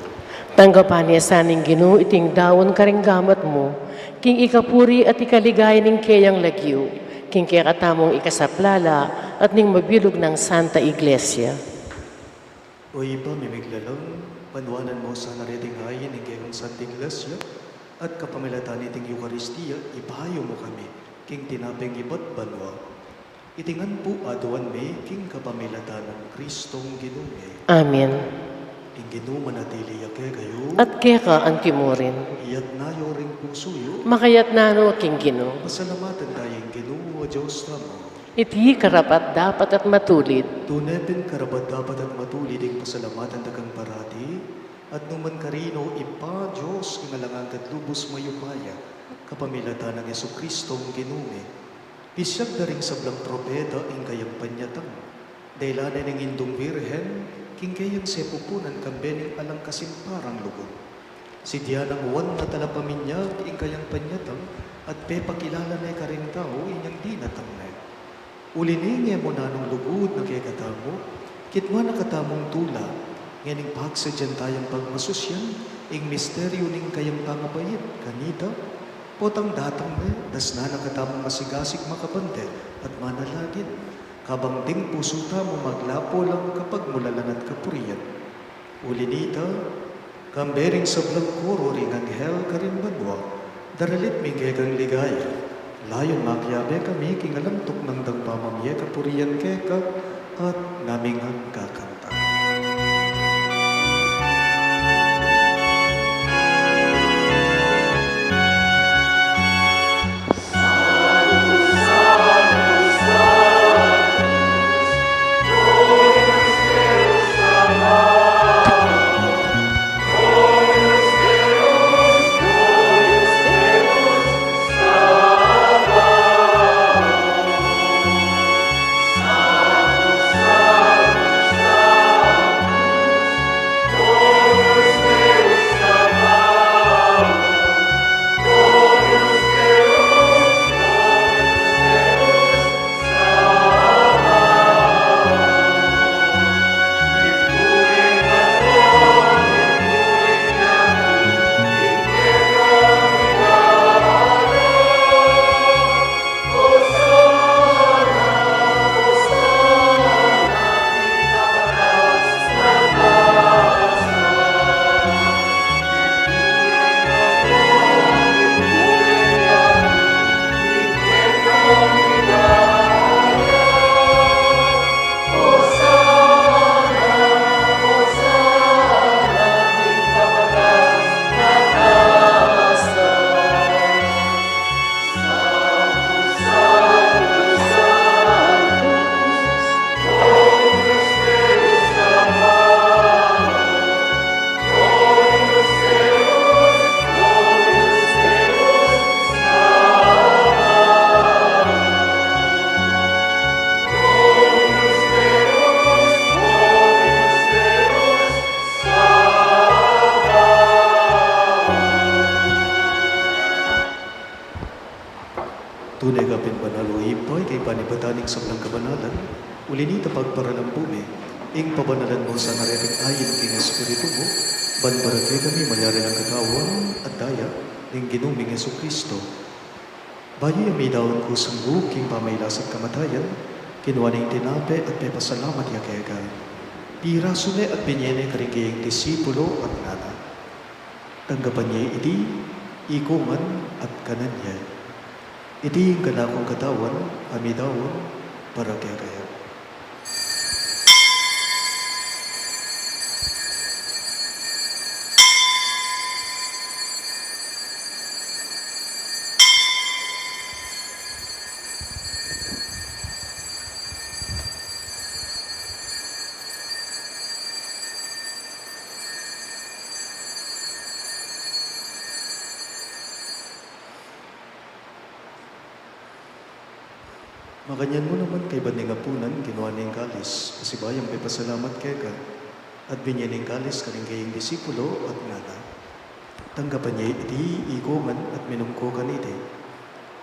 Tanggapan na sa ning Ginu iting daun karing gamat mu, king ikapuri at ikaligaya ning keyang lagyu, king kekatamung ikasaplala at ning mabilug nang Santa Iglesia. O Ibpa mi miglalang, panuanan mu sana reting ain ning kekang Santa Iglesia, at kapamilatan niting Eukaristia, ipayu mu kami king tinapeng ibat banua. Iti ngan pu aduan mi king kapamilatan nang Kristong Ginu mi. Amen. Ing Ginu manatili ya kekayu. At keka antimurin. Iyatna yu ring pusu yu. Makayatna no king Ginu. Pasalamatan taya ing Ginu a Dios tamu. Iti karapat-dapat at matulid. Tune pin karapat-dapat at matulid ing pasalamatan da kang parati, at nukarin man, Ibpa, Dios, ing alang angga at lubus mayupaya, kapamilatan nang Jesucristong Ginu mi. Pisiag da ring sablang propeta ing kayang panyatang. Dela ne ning Indung Virgen king keyang sepupunan kambe ning alang kasimparang lugud. Si Dianang Juan a Talapaminyag ing kayang panyatang at pepakilala ne karing tau inyang dinatang ne. Uli ning e mu nanung lugud na kekatamu, kitwa na katamung tula, ngening pagsadyan tayang pagmasusyan ing misteryu ning kayang pangabait kanita. Potang datang ne, dasnan na katamung masigasig makabante at manalangin, kabang ding pusu tamu maglapo lang kapagmulalan at kapurian. Uli nita, kambe ring sablang koro ring anghel karin banua, daralit mi ing kekang ligaya. Layun makiabe kami king alang tuknang dang pamamie kapurian keka at ngaming kakanta. Tune ka pin banal, O Ibpa, ika ing panibatan ning sablang kabanalan. Uli nita pagparalan mu mi ing pabanalan mu sana reting ain king Espiritu mu, ban para kekami malyari lang katawan at daya ning Ginu ming Jesucristo. Bayu ya midaun kusang lub king pamailas at kamatayan, kinua ne ing tinape at pepasalamat ya keka. Pirasu ne at binye ne karing kayang disipulo at ngana: Tanggapan ye iti, ikongan at kanan ye. Iti ing kanakung katawan a midaun para kekayu. Makanyan mu naman, kaybat ning apunan, kinua ne ing kalis, pasibayu yang pepasalamat keka, at binye ne ing kalis karing kayang disipulo, at ngana: Tanggapan ye iti, ikongan, at minum ko kaniti.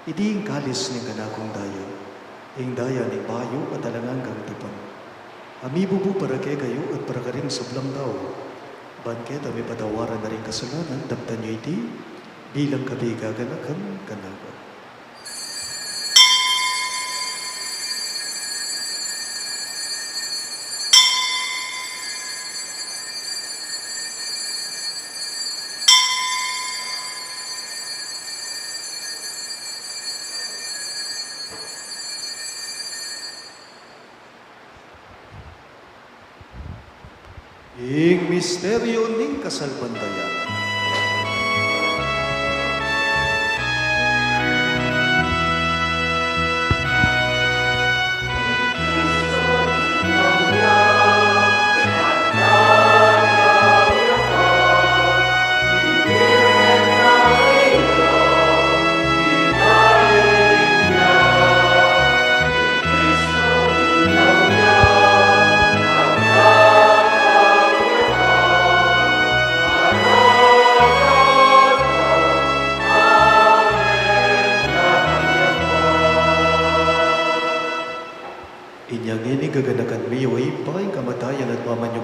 Iti ing kalis ning kanakung daya, ing daya ning bayu at alang anggang tipan, a mibubu para kekayu at para karing sablang tau, ban keta mipatawaran na ring kasalanan. Daptan yu iti bilang kabigaganakan kanaku. Ing misteryu ning kasalpantayanan.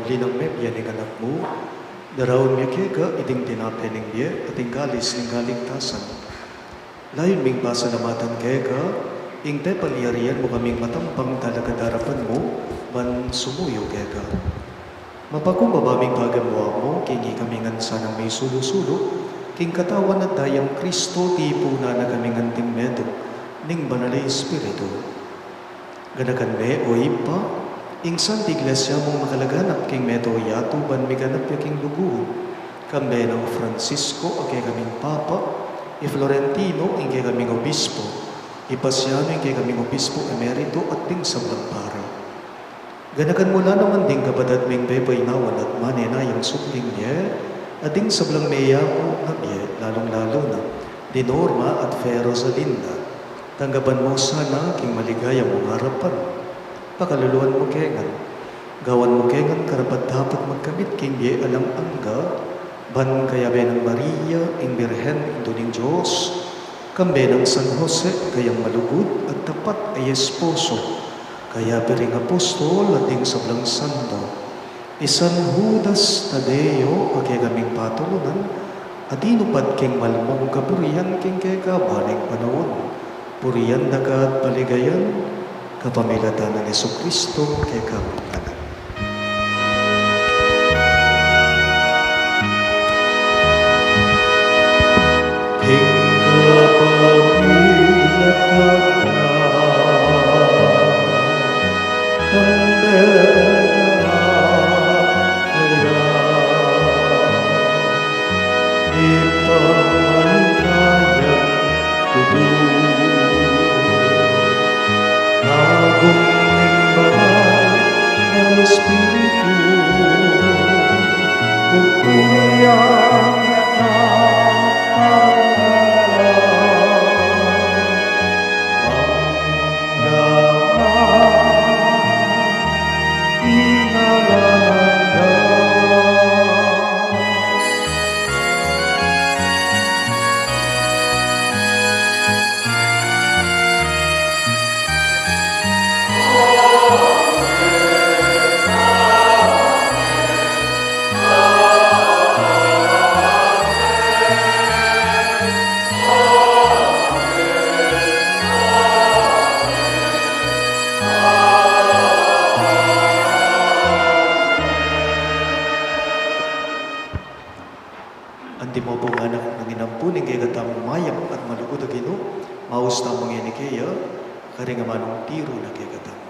Linang mebie ning anak mu, daraun mi keka iting tinape ning bie at ing kalis ning kaligtasan. Layun ming pasalamatan keka ing pepalyarian mu kaming matampang talakad king arapan mu ban sumuyu keka. Mapakumbaba ming pagamuan mu king ikami ngan sanang misulu-sulu king katawan at dayang Kristo, tipunan na kami ngan anting metung ning Banal a Espiritu. Ganakan me, o Ibpa, ing Santa Iglesia mung makalaganap king meto yatu ban miganap ya king lugud, kambe nang Francisco a kekaming Papa, i Florentino ing kekaming Obispo, i Pasiano ing kekaming Obispo Emerito at ding sablang pari. Ganakan mu la naman ding kapatad ming pepainawan at manenayang supling mie, at ding sablang meyaku na mie, lalung-lalu na di Norma at Fe Rosalinda. Tanggapan mu sana king maligaya mung arapan. Pakaluluan mu ke ngan. Gawan mu ke ngan karapat-dapat magkamit king bie alang angga, ban kayabe nang Maria, ing Birhen, Indu ning Dios, kambe nang San Jose, kayang malugud at tapat a esposo, kayabe ring apostol at ding sablang santo, i San Judas Tadeo a kekaming patulunan, a tinupad king mal mung kaburian king kekaban ning panaun. Purian da ka at paligayan, kapamilatan nang Jesucristo, kekaming Anak. King kapamilatan na, kambe na kaya, ipamanyayang tutu. Agum ning Banal a Espiritu, pupuri yang Antimo pung anak nang inampun ing kekatamung mayap at malugud a Ginu, maus tamu ngeni kaya, karing amanung tiru na kekatamu.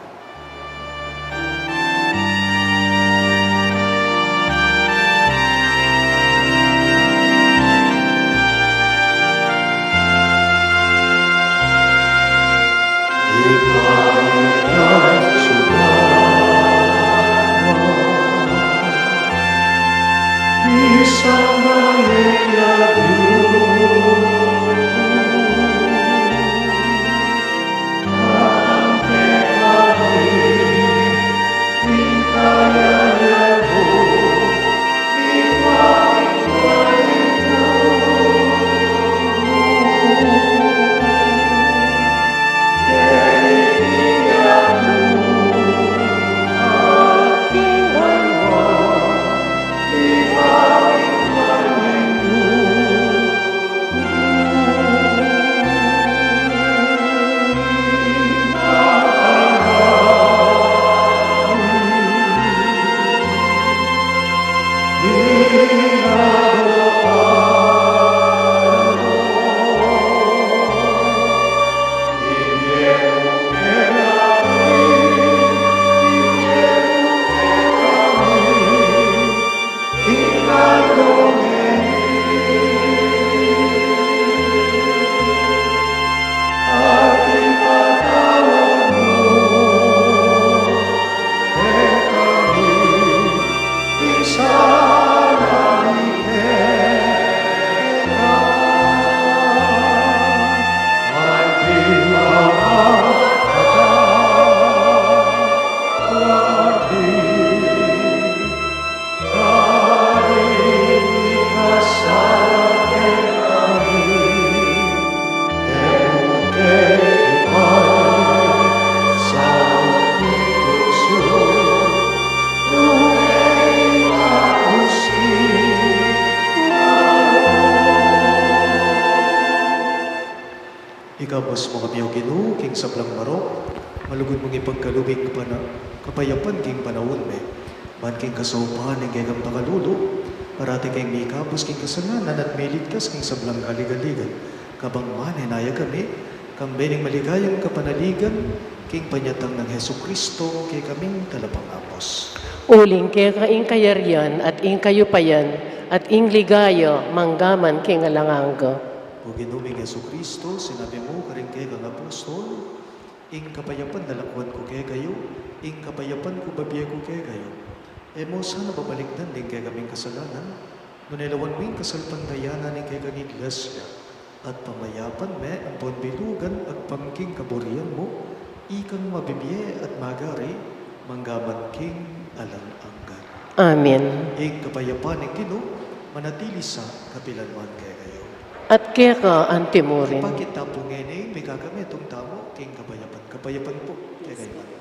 Ikabus mu kami, O Ginu, king sablang marok, malugud mung ipagkalub ing kapana-, kapayapan king panaun mi. Ban king kasaupan ning kekang pakalulu, parati kaming mikabus king kasalanan at miligtas king sablang kaligaligan. Kabang manenaya kami, kambe ning maligayang kapanaligan, king panyatang nang Jesucristo, kekaming talapangabus. Uling keka ing kayarian at ing kayupayan at ing ligaya manggaman king alang angga. O Ginu ming Jesucristo, sinabi mu karing kekang apostol, ing kapayapan lalakwan ku kekayu, ing kapayapan ku babie ku kekayu. E mu sana babalikdan ding kekaming kasalanan, nune lawan mu ing kasalpantayanan ning kekang Iglesia, at pamayapan me ampon bilugan agpang king kaburian mu, ikang mabibie at magari, manggaman king alang angga. Amen. Ing kapayapan ning Ginu, manatili sa kapilan man kekayu. At keka antimurin. Ipakit ta pu ngeni, mikakametung tamu king kapayapan. Kapayapan pu kekayu.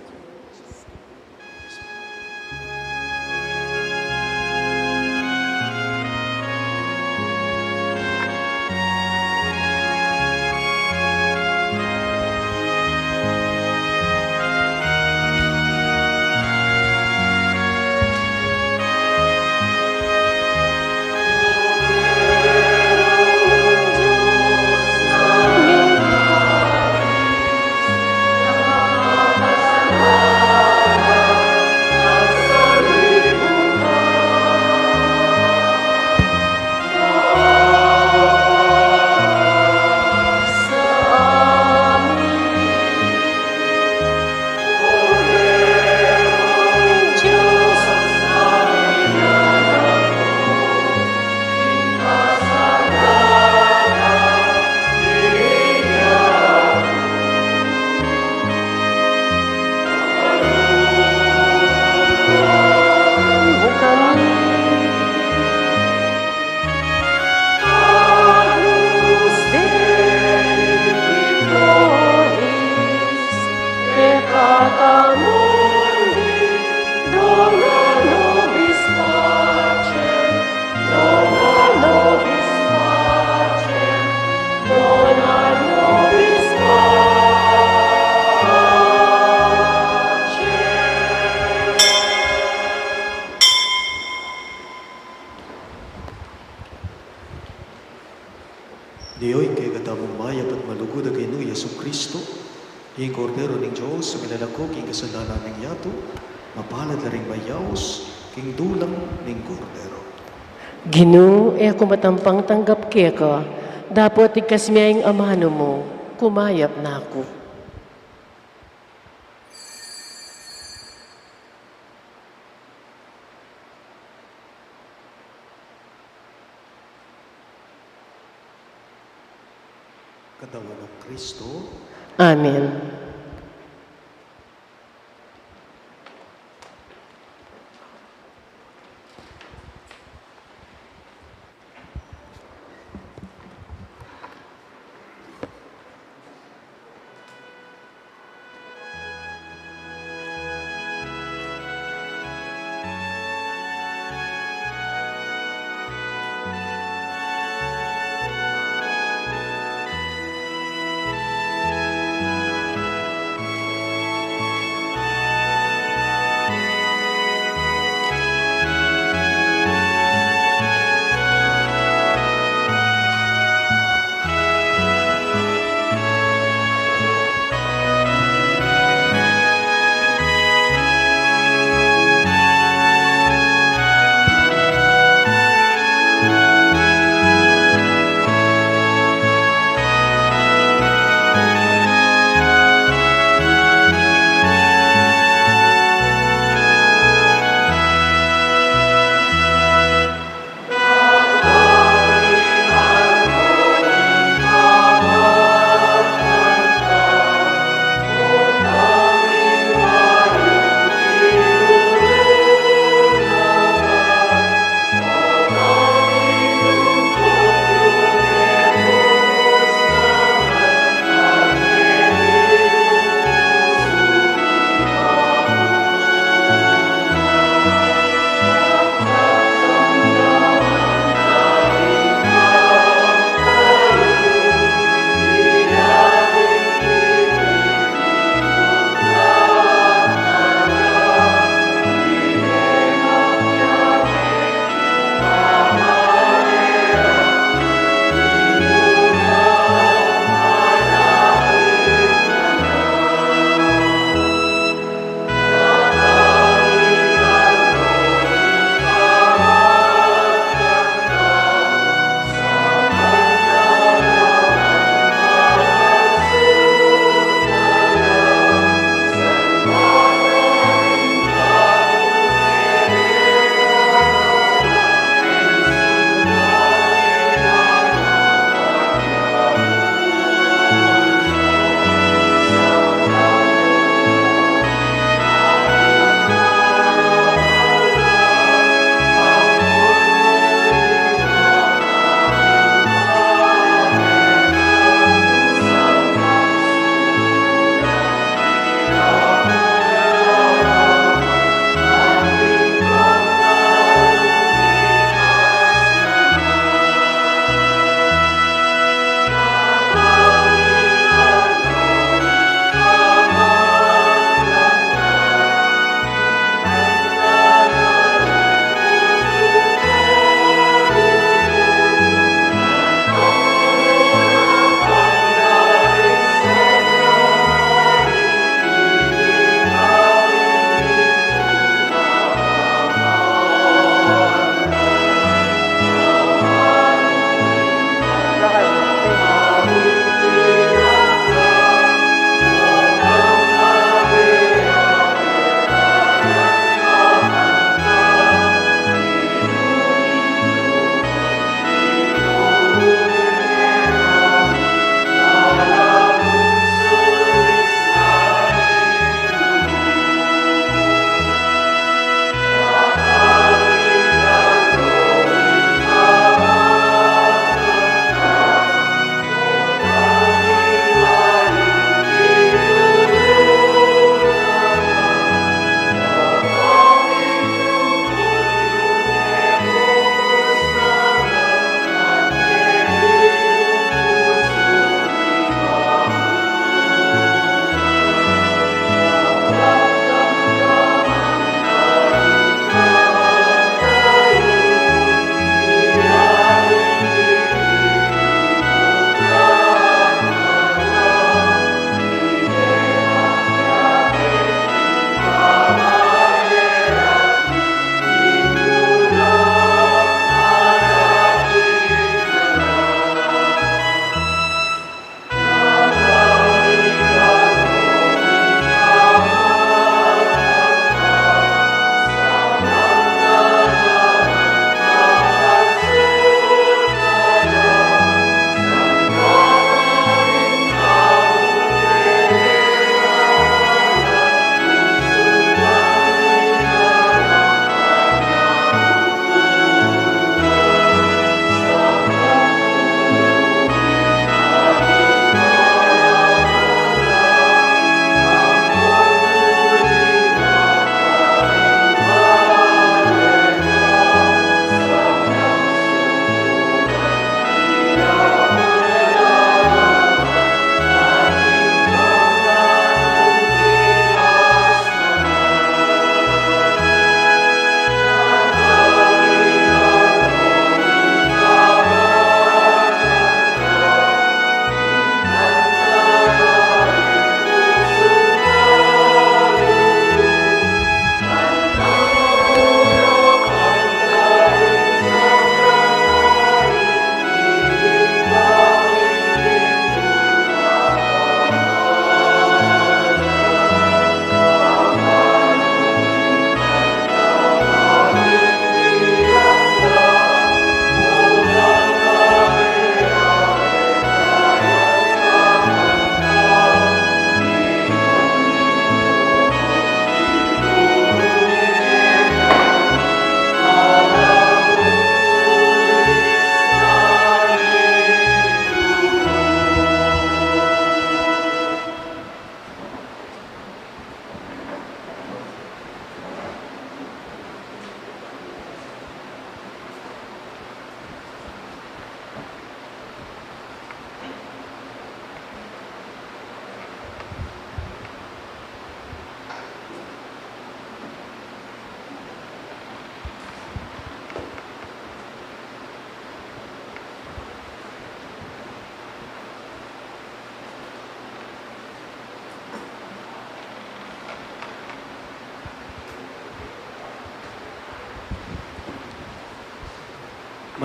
Dioy ing kekatamung mayap at malugud a Ginu Jesucristo, ing Kordero ning Dios, a milalako king kasalanan ning yatu, mapalad la ring mayaus king dulang ning Kordero. Ginu, e ku matampang tanggap keka, dapot igkas me ing amanu mu, kumayap na ku. Katawan nang Kristo. Amen.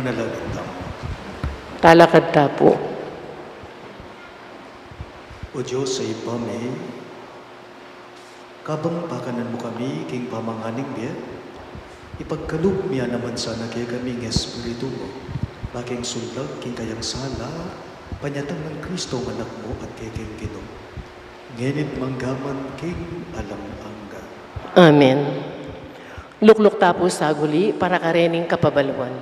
Manalangin tamu. Talakad ta pu. O Dios a Ibpa mi, kabang pakanan mu kami king pamangan ning bie, ipagkalub mu naman sana kekami ing Espiritu mu, ba king sullag king kayang sala, panyatang nang Kristo a Anak mu at kekeng Ginu, ngeni't manggaman king alang angga. Amen. Lukluk ta pu saguli para karening kapabaluan.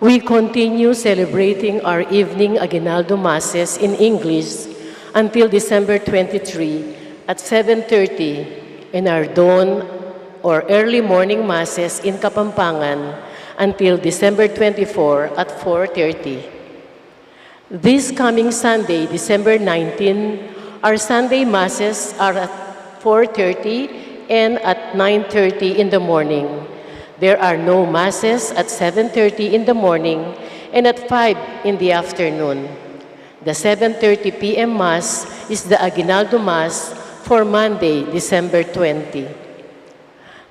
We continue celebrating our evening Aguinaldo Masses in English until December twenty-three at seven thirty, and our dawn or early morning Masses in Kapampangan until December twenty-four at four thirty. This coming Sunday, December nineteen, our Sunday Masses are at four thirty and at nine thirty in the morning. There are no Masses at seven thirty in the morning and at five in the afternoon. The seven thirty P M Mass is the Aguinaldo Mass for Monday, December twenty.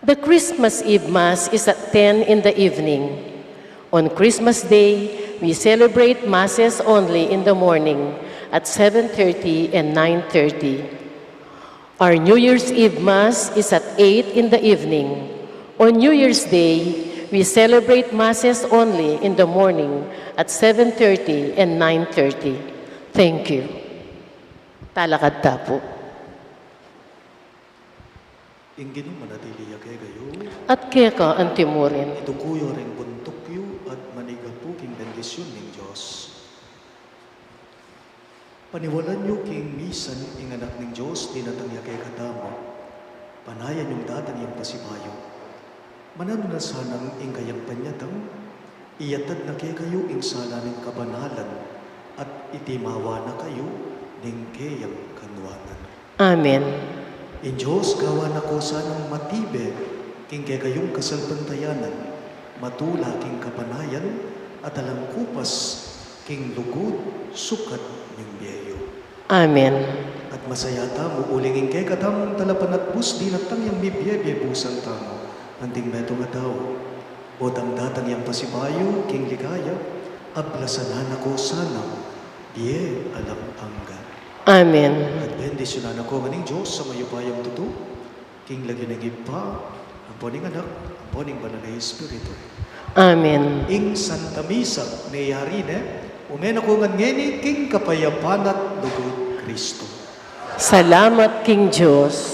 The Christmas Eve Mass is at ten in the evening. On Christmas Day, we celebrate Masses only in the morning at seven thirty and nine thirty. Our New Year's Eve Mass is at eight in the evening. On New Year's Day, we celebrate Masses only in the morning at seven thirty and nine thirty. Thank you. Talakad ta pu. Ing Ginu manatili ya kekayu. At keka antimurin. Ituku yu ring buntuk yu at manigapu king bendisyun ning Dios. Paniwalan yu king misan ing Anak ning Dios, dinatang ya kekatamu. Panayan yung datang yang pasibayu. Mananu na sanang ing kayang panyatang, iyatad na kekayu ing sala ning kabanalan, at itimawa na kayu ning keyang kanwanan. Amen. Ing Dios gawan na ko sanang matibe king kekayung kasalpantayanan, matula king kapanayan, at alang kupas king lugud sukat ning bie yu. Amen. At masaya tamu uling ing kekatamung talapanatbus dinatang yang mibie-bie busan tamu, anting metung a tau. Potang datang yang pasibayu king ligaya, ablasan na ko sana bie alang angga. Amen. At bendisyunan na ko ngan ning Dios a mayupayang tutu, king lagyu ning Ibpa, ampo ning Anak, ampo ning Banal a Espiritu. Amen. Ing Santa Misa meyari ne, ume na ko ngan ngeni king kapayapan at lugud Kristo. Salamat king Dios.